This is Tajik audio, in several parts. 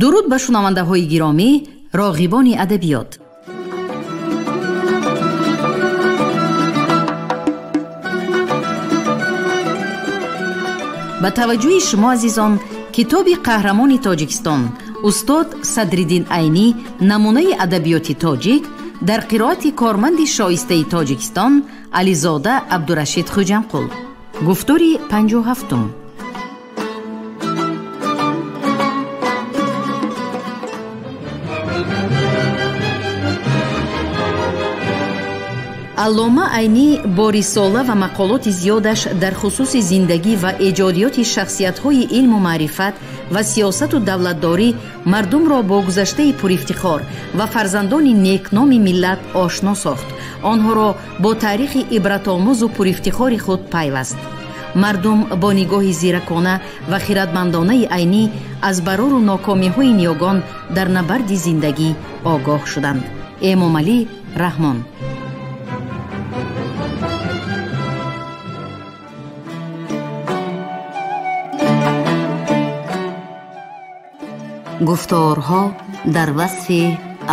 Дуруд ба шунавандаҳои гиромӣ, роғибони адабиёт. Ба таваҷҷӯҳи шумо азизон, китоби қаҳрамони Тоҷикистон устод Садриддин Айнӣ намунаи адабиёти тоҷик дар қироати корманди шоистаи Тоҷикистон Ализода Абдурашид Хуҷамқул. Гуфтори 57. Аллома Айнӣ бо рисола ва мақолоти зиёдаш дар хусуси зиндагӣ ва эҷодиёти шахсиятҳои илму маърифат ва сиёсату давлатдорӣ мардумро бо гузаштаи пурифтихор ва фарзандони некноми миллат ошно сохт, онҳоро бо таърихи ибратомӯзу пурифтихори худ пайваст. Мардум бо нигоҳи зиракона ва хиратмандонаи Айнӣ аз барору нокомиҳои ниёгон дар набарди зиндагӣ огоҳ шуданд. Эмомалӣ Раҳмон. Гуфторҳо дар васфи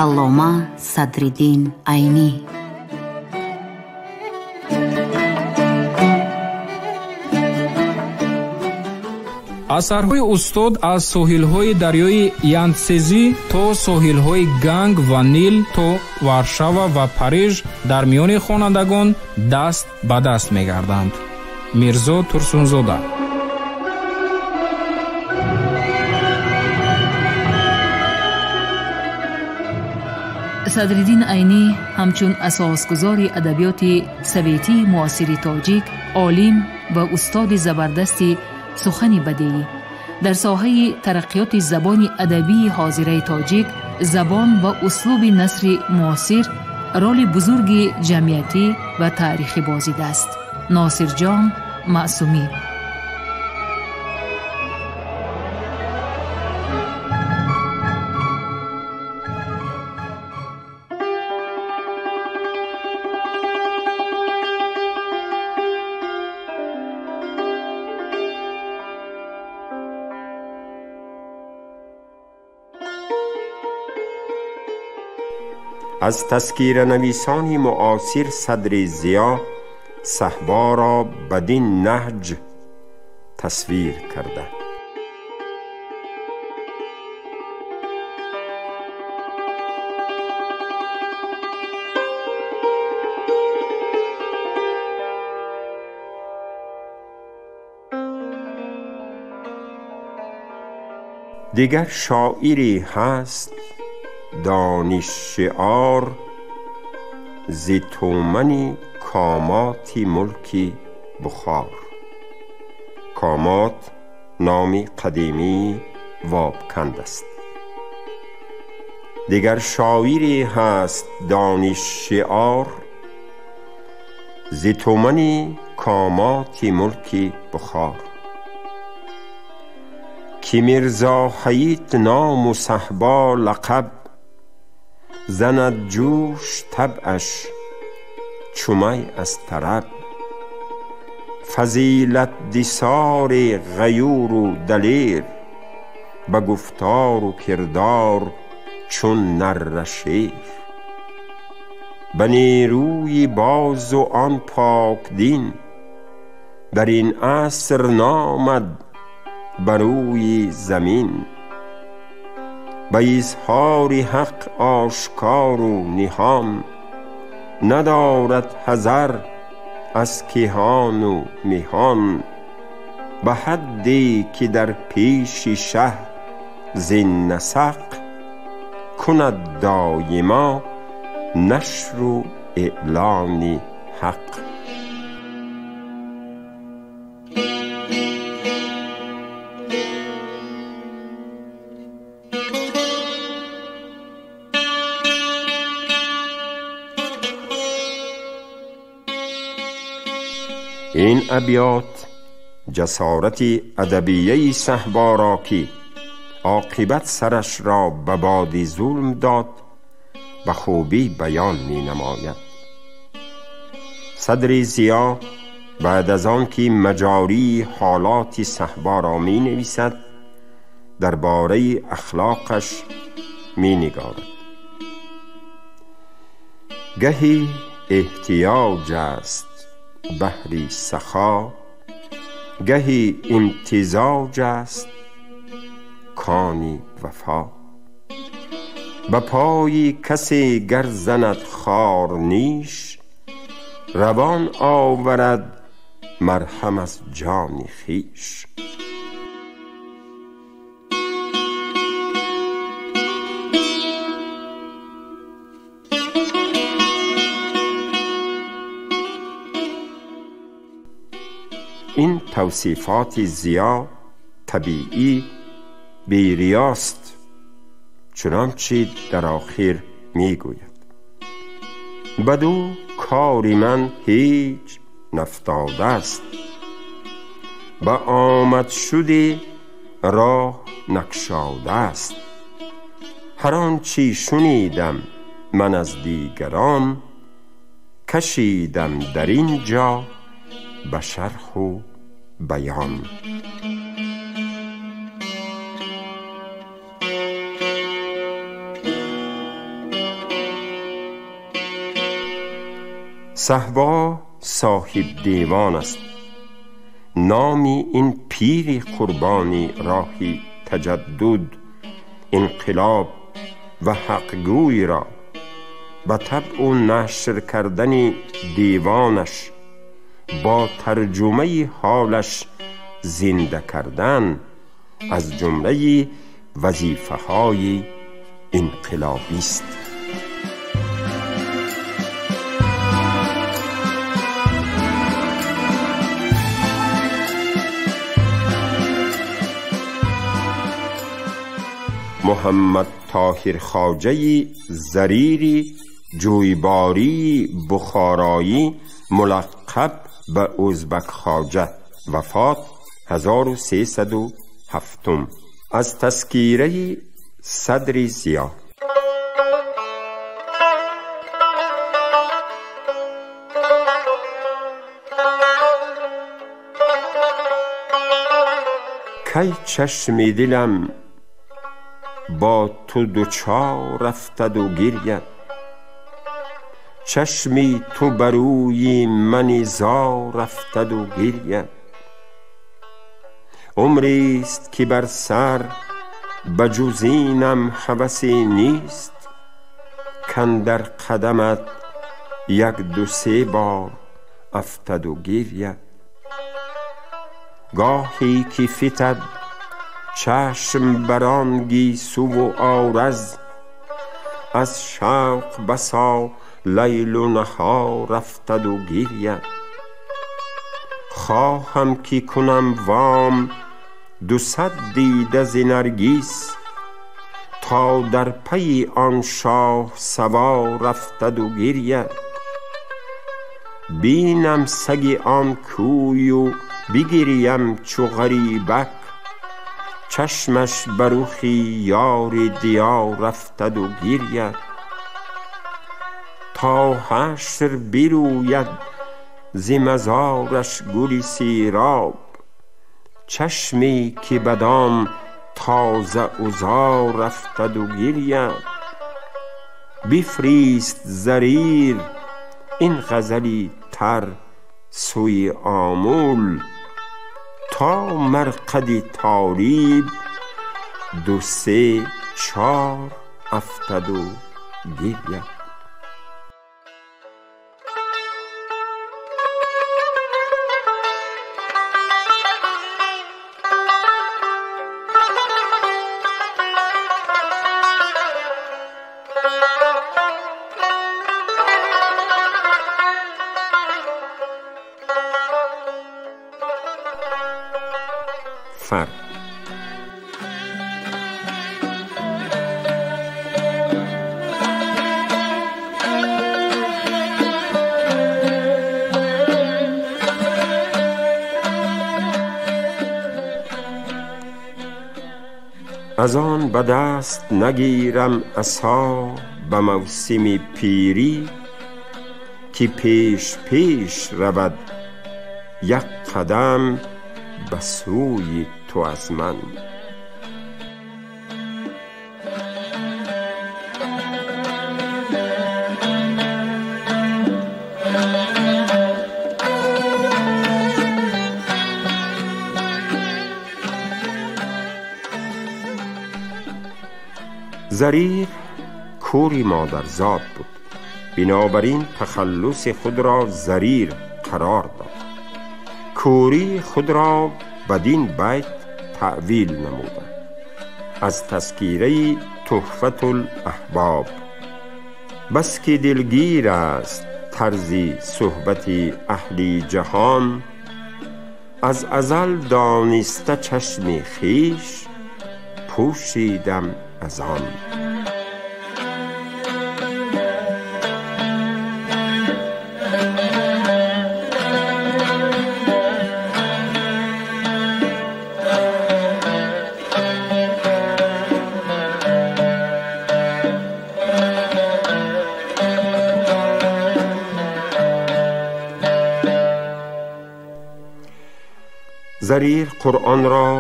Аллома Садриддин Айнӣ. Асарҳои устод аз соҳилҳои дарёи Янсезӣ то соҳилҳои Ганг ва Нил то Варшава ва Париж дар миёни хонандагон даст ба даст мегарданд. Мирзо Турсунзода. Садриддин Айнӣ ҳамчун асосгузори адабиёти советии муосири тоҷик, олим ва устоди забардасти сухани бадеӣ дар соҳаи тараққиёти забони адабии ҳозираи тоҷик, забон ва услуби насри муосир роли бузурги ҷамъиятӣ ва таърихӣ бозидааст. Носирҷон Маъсумӣ. Аз тазкиранависони муосир Садри Зиё Саҳбо ро бадин наҳҷ тасвир карда. Дигар шоире ҳаст дониш шиор зи тумани комати мулки Бухор. Комат номи қадимии Вобканд аст. Дигар шоире ҳаст дониш шиор зи тумани комати мулки Бухор. Ки Мирзо Ҳаит ному Саҳбо лақаб, занад ҷӯш табъаш чу май аз тараб. Фазилат дисори ғаюру далер, ба гуфтору кирдор чун нарра шер. Ба нерӯи бозу он покдин, дар ин аср номад ба рӯи замин. Ба изҳори ҳақ ошкору ниҳон, надорад ҳазар аз киҳону миҳон. Ба ҳадде ки дар пеши шаҳ зин насақ, кунад доимо нашру эълони ҳақ. Ин абёт ҷасорати адабияи Саҳбо ро ки оқибат сараш ро ба боди зулм дод, ба хубӣ баён менамояд. Садри Зиё баъд аз он ки маҷории ҳолоти Саҳбо ро менависад, дар бораи ахлоқаш менигорад. Гаҳи эҳтиёҷ аст баҳри сахо, гаҳи имтизоҷ аст кони вафо. Ба пои касе гар занад хор ниш, равон оварад марҳам аз ҷони хиш. Ин тавсифоти Зиё табиӣ бериёст, чунончи дар охир мегӯяд: баду кори ман ҳеҷ нафтодааст, ба омад шуди роҳ накшодааст. Ҳар он чӣ шунидам ман аз дигарон, кашидам дар ин ҷо ба шарҳу баён. Саҳбо соҳиб девон аст. Номи ин пири қурбони роҳи таҷаддуд, инқилоб ва ҳақгӯйро ба табъу нашр кардани девонаш бо тарҷумаи ҳолаш зинда кардан аз ҷумлаи вазифаҳои инқилобист. Муҳаммад Тоҳир Хоҷаи Зарири Ҷӯйбории Бухороӣ мулаққаб ба Ӯзбак Хоҷа, вафот 1307. Аз тазкираи Садри Зиё. Кай чашми дилам бо ту дучор афтаду гиряд, чашми ту бар рӯи мани зор афтаду гиряд. Умрист ки бар сар ба ҷуз инам ҳавасе нест, кандар қадамат як ду се бор афтаду гиряд. Гоҳе ки фитад чашм бар он гесуву ораз, аз шавқ басо лайлу наҳор афтаду гиряд. Хоҳам ки кунам вом 200 дида зи наргис, то дар пайи он шоҳ савор афтаду гиряд. Бинам саги он кӯю бигирям чу ғарибак, чашмаш ба рухи ёри диёр афтаду гиряд. То ҳашр бирӯяд зи мазораш гули сироб, чашме ки бадом тоза узор афтаду гиряд. Бифрист Зарир ин ғазали тар сӯи Омул, то марқади Толиб 2 3 4 афтаду гиряд. Фард. Аз он ба даст нагирам асо ба мавсими пирӣ, ки пеш пеш равад як қадам ба сӯи ту аз ман. Зарир кӯри модарзод буд, бинобар ин тахаллуси худро Зарир қарор дод. Кӯрии худро бадин байт таъвил намуда аз тазкираи Туҳфатулаҳбоб: бас ки дилгир аст тарзи суҳбати аҳли ҷаҳон, аз азал дониста чашми хиш пӯшидам аз он. Зарир Қуръонро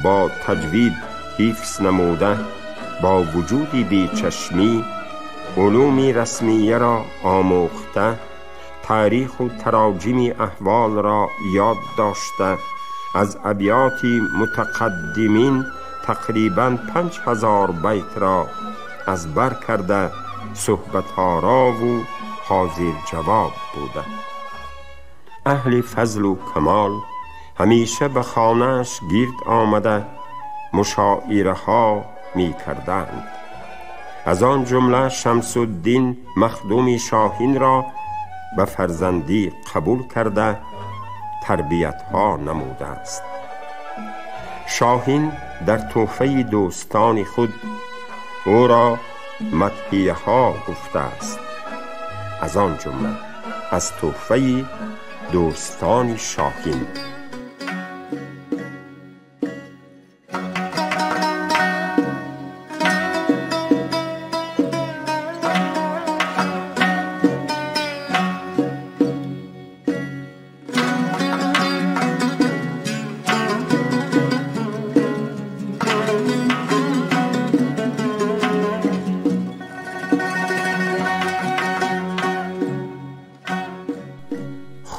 бо таҷвид ҳифз намуда, бо вуҷуди бечашмӣ улуми расмияро омӯхта, таъриху тароҷими аҳволро ёд дошта, аз абёти мутақаддимин тақрибан 5000 байтро аз бар карда, суҳбатҳорову ҳозирҷавоб буда. Аҳли фазлу камол ҳамеша ба хонааш гирд омада мушоираҳо мекарданд. Аз он ҷумла Шамсуддин Махдуми Шоҳинро ба фарзандӣ қабул карда тарбиятҳо намудааст. Шоҳин дар тӯҳфаи дӯстони худ ӯро мадҳияҳо гуфтааст. Аз он ҷумла аз тӯҳфаи дӯстони Шоҳин.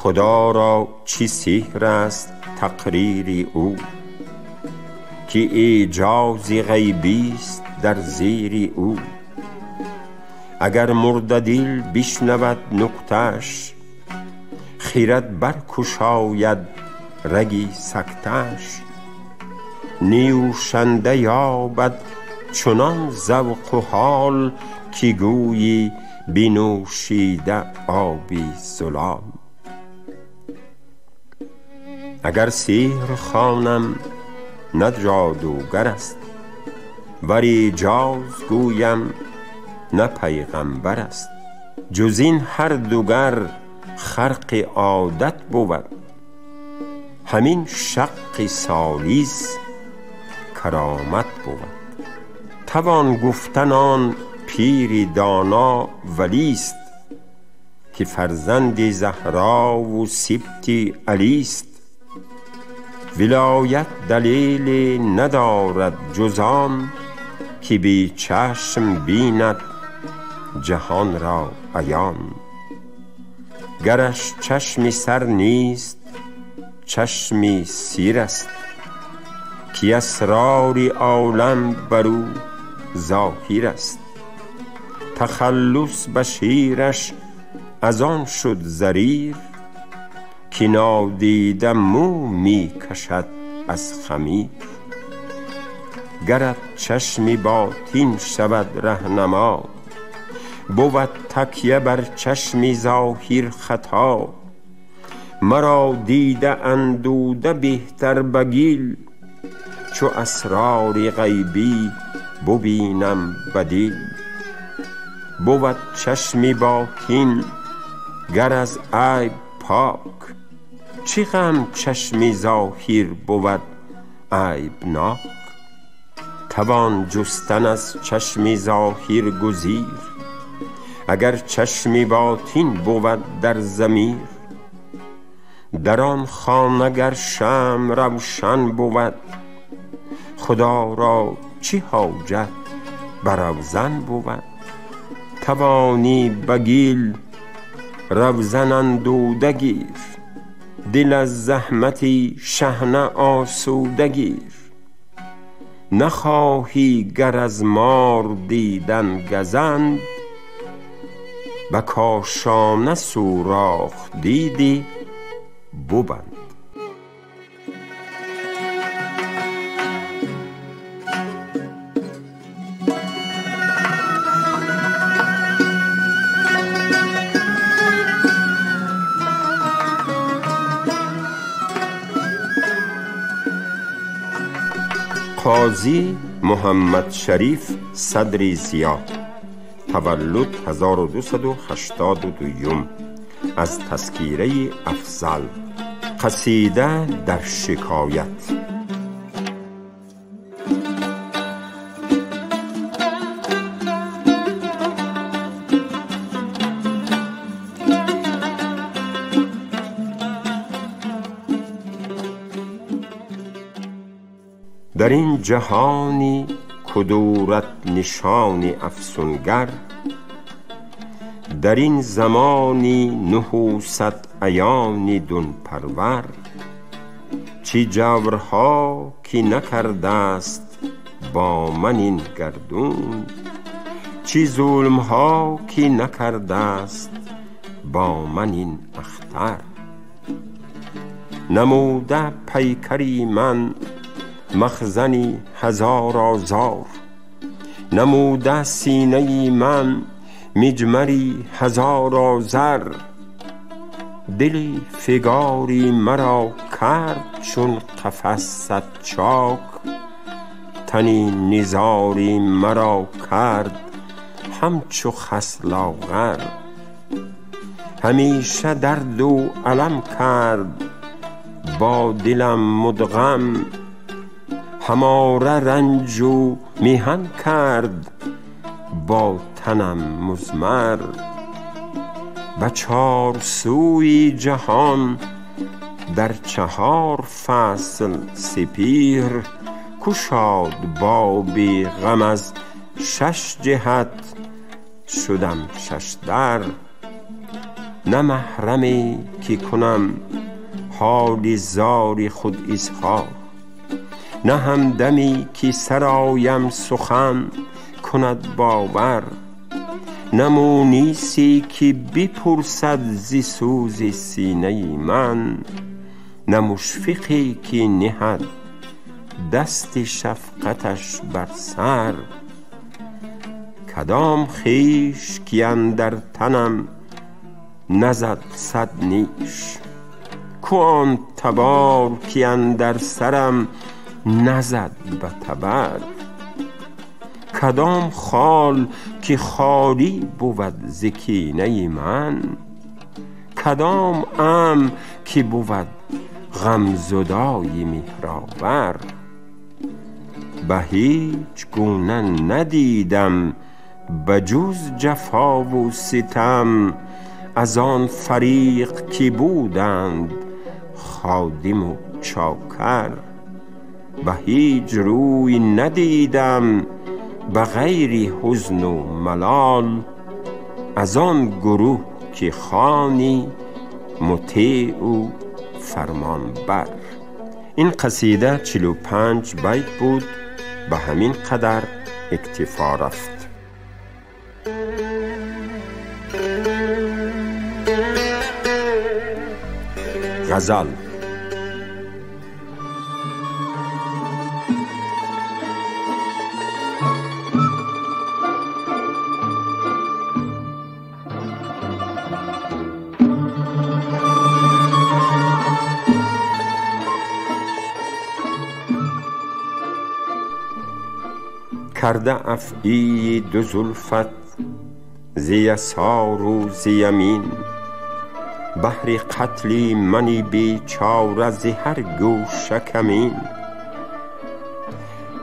خدا را چی سحر است تقریر او، که ایجاز غیبی است در زیر او. اگر مرده دل بشنود نکته‌اش، خیرت برکشاید رگی سکته‌اش. نیوشنده یابد چنان ذوق و حال، که گویی بنوشیده آبی زلال. اگر سحر خوانم نه جادوگر است، ور ایجاز گویم نه پیغمبر است. جز این هر دوگر خرق عادت بود، همین شق ثالث کرامت بود. توان گفتن آن پیر دانا ولیست، که فرزند زهرا و سبط علیست. ولایت دلیل ندارد جز آن، که بی چشم بیند جهان را عیان. گرش چشم سر نیست چشمی سیر است، که اسرار عالم بر او ظاهر است. تخلص بشیرش از آن شد زریر، که نادیده مو می کشد از خمیر. گرت چشم باطن شود رهنما، بود تکیه بر چشم ظاهر خطا. مرا دیده اندوده بهتر بگیل، چو اسرار غیبی ببینم بدیل. بود چشم باطن گر از عیب پاک، چه غم چشم ظاهر بود عیبناک. توان جستن از چشم ظاهر گزیر، اگر چشم باطن بود در ضمیر. در آن خانه گر شمع روشن بود، خدا را چه حاجت بر روزن بود. توانی بگیل روزن اندوده گیر، دل از زحمتی شحنه آسوده گیر. نخواهی گر از مار دیدن گزند، به کاشانه سوراخ دیدی ببند. قاضی محمد شریف صدر ضیا، تولد 1282، از تذکیره افضل، قصیده در شکایت. در این جهانی کدورت نشانی افسونگر، در این زمانی نحوست عیانی دون پرور. چی جورها که نکرده است با من این گردون، چی ظلمها که نکرده است با من این اختر. نموده پیکری من مخزنی هزار آزار، نموده سینه من مجمری هزار آذر. دلی فگاری مرا کرد چون قفس صد چاک، تنی نزاری مرا کرد همچو خس لاغر. همیشه درد و الم کرد با دلم مدغم، هماره رنج و میهن کرد با تنم مضمر. به چار سوی جهان در چهار فصل سپیر، کشاد باب غم از شش جهت شدم شش در. نه محرمی که کنم حال زار خود اظهار، نه همدمی که سرایم سخن کند باور. نه مونیسی که بپرسد ز سوز سینه من، نه مشفقی که نهد دست شفقتش بر سر. کدام خویش که اندر تنم نزد صد نیش، کو آن تبار که اندر سرم نزد به تبر. کدام خال که خالی بود ز کینه من، کدام عم که بود غم زدای مهرآور. به هیچ گونه ندیدم به جز جفا و ستم، از آن فریق که بودند خادم و چاکر. به هیچ روی ندیدم به غیر حزن و ملال، از آن گروه که خوانی مطیع و فرمانبر. این قصیده 45 بیت بود، به همین قدر اکتفا رفت. غزل. کرده افعی دو زلفت ز یسار و ز یمین، بهر قتل منی بیچاره ز هر گوشه کمین.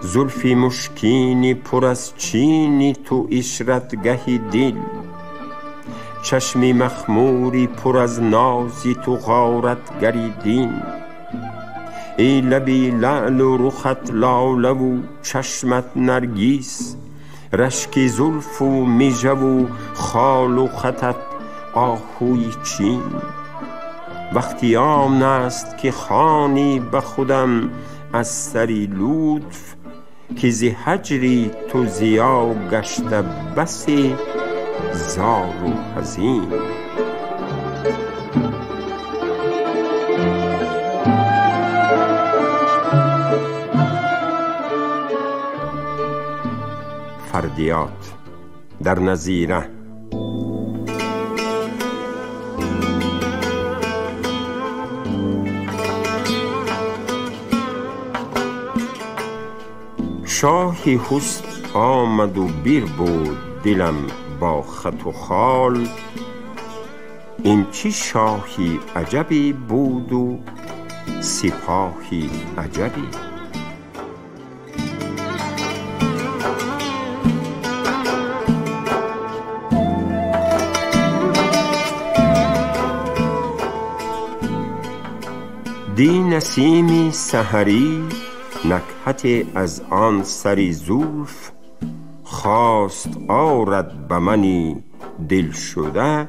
زلف مشکین پر از چین تو عشرتگه دل، چشم مخموری پر از ناز تو غارتگر دین. ای لبی لعل و رخت لاله و چشمت نرگیس، رشک زلف و مژه و خال و خطت آهوی چین. وقتی آن است که خوانی به خودم از سری لطف، ки зи ҳаҷри ту зиё гашта басе زار و حزین. فردیات در نظیره. شاهی حسن آمد و بیر بود دلم با خط و خال، این چی شاهی عجبی بود و سپاهی عجبی. دی نسیمی سحری نکهت از آن سری زلف، خواست آرد به منی دل شده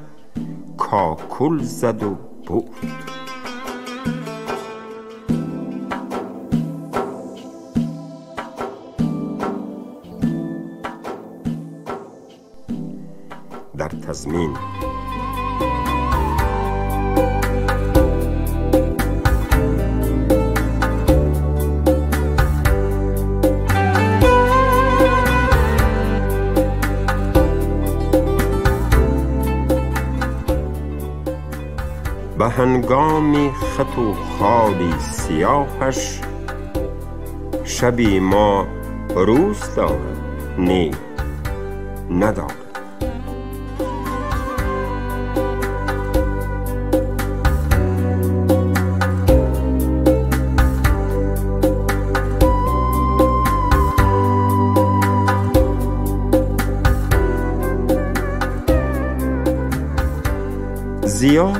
کاکل زد و برد. در تضمین. به هنگام خط و خال سیاهش، شبی ما روز دارد نی ندارد. ضیا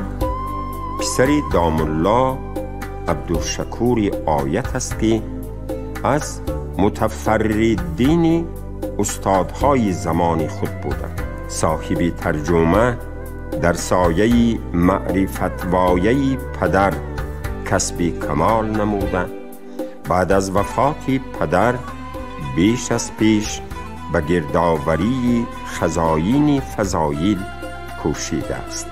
پسر داملا عبدالشکور آیت است که از متفردین استادهای زمان خود بودند. صاحب ترجمه در سایه معرفت وایه پدر کسب کمال نموده. بعد از وفات پدر بیش از پیش به گردآوری خزاین فضایل کوشیده است.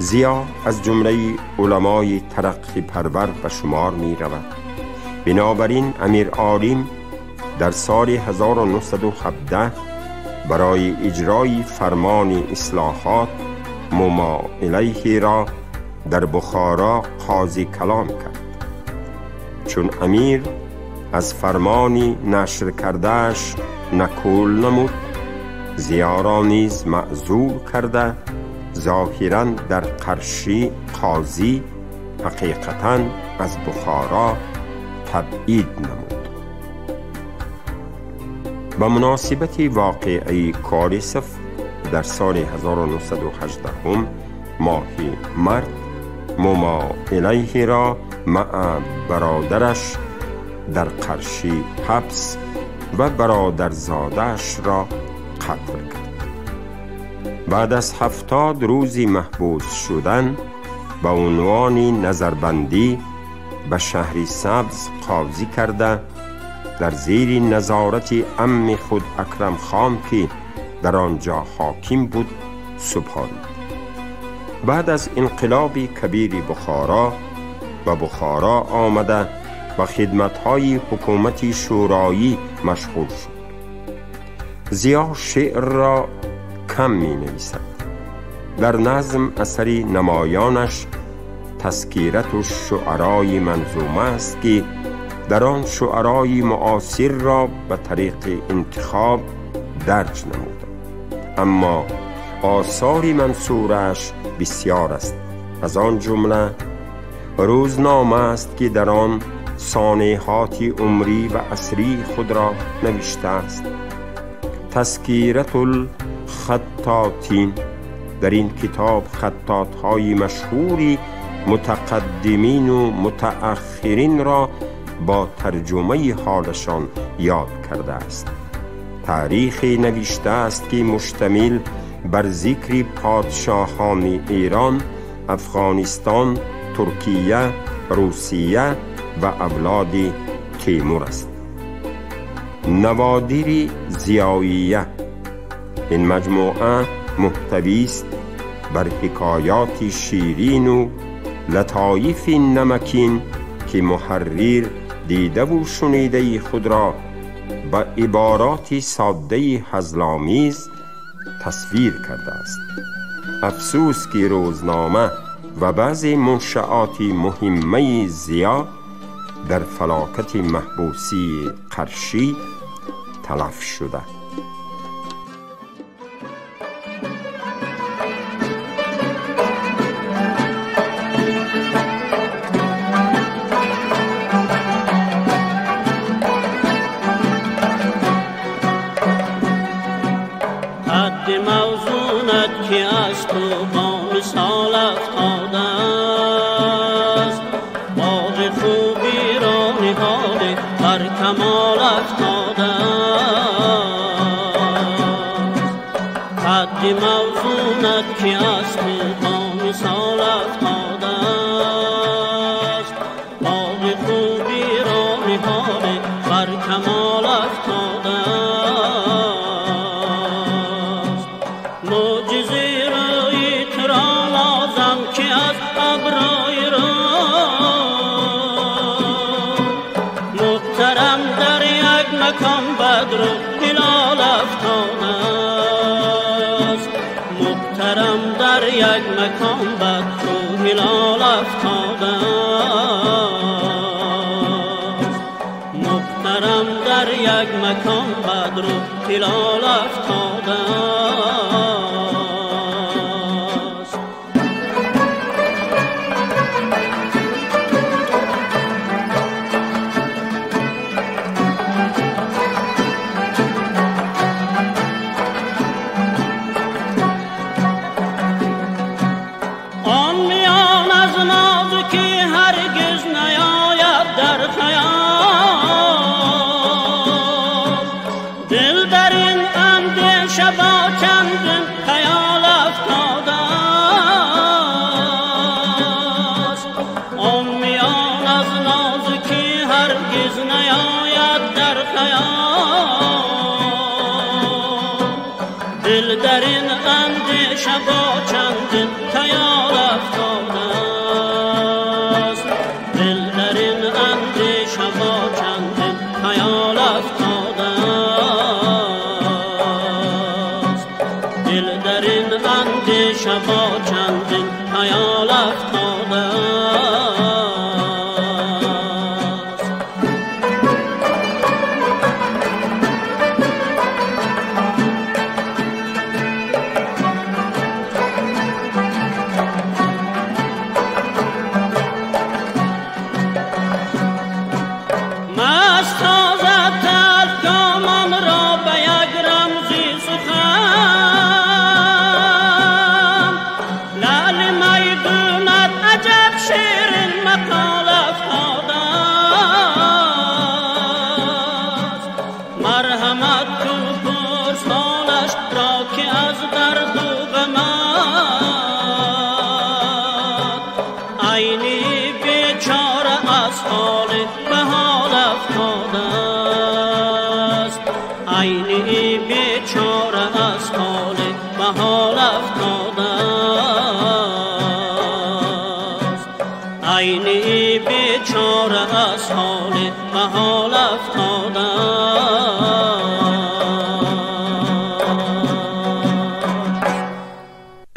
ضیا از جمله علمای ترقی پرور به شمار می رود. بنابراین امیر عالم در سال 1917 برای اجرای فرمان اصلاحات مما الیه را در بخارا قاضی کلام کرد. چون امیر از فرمانی نشر کردهش نکول نمود، ضیا را نیز معزول کرده، ظاهراً در قرشی قاضی، حقیقتاً از بخارا تبعید نمود. به مناسبت واقعه کاریسف در سال 1918 ماه مرد مما الیه را مع برادرش در قرشی حبس و برادرزاده‌اش را قتل کرد. بعد از 70 روزی محبوس شدن به عنوان نظربندی به شهری سبز قاضی کرده، در زیر نظارت عم خود اکرم خان که در آنجا حاکم بود سپارید. بعد از انقلاب کبیر بخارا به بخارا آمده و خدمت‌های حکومت شورایی مشغول شد. ضیا شعر را کم می نویسد. در نظم اثر نمایانش تذکرة الشعرای منظومه است که در آن شعرای معاصر را به طریق انتخاب درج نموده، اما آثار منثورش بسیار است. از آن جمله روزنامه است که در آن سانحات عمری و عصری خود را نوشته است. تذکرة الخطاطین، در این کتاب خطاطهای مشهوری متقدمین و متأخرین را با ترجمه حالشان یاد کرده است. تاریخی نوشته است که مشتمل بر ذکر پادشاهان ایران، افغانستان، ترکیه، روسیه و اولاد تیمور است. Наводири зиёия. Ин маҷмӯа муҳтавист бар ҳикояти ширину латоифи намакин, ки муҳаррир дидаву шунидаи худро ба ибороти соддаи ҳазломиз тасвир кардааст. Афсӯс, ки рӯзнома ва баъзе муншаоти муҳиммаи зиё дар фалокати маҳбусии Қаршӣ талаф шуда.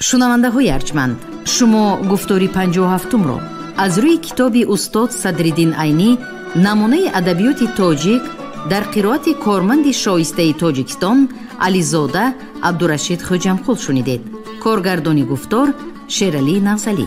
Шунавандаҳои арҷманд, шумо гуфтори 57-умро аз рӯи китоби устод Садриддин Айнӣ намунаи адабиёти тоҷик дар қироати корманди шоистаи Тоҷикистон Ализода Абдурашид Хоҷамқул шунидед. Коргардони гуфтор Шералӣ Нағзалӣ.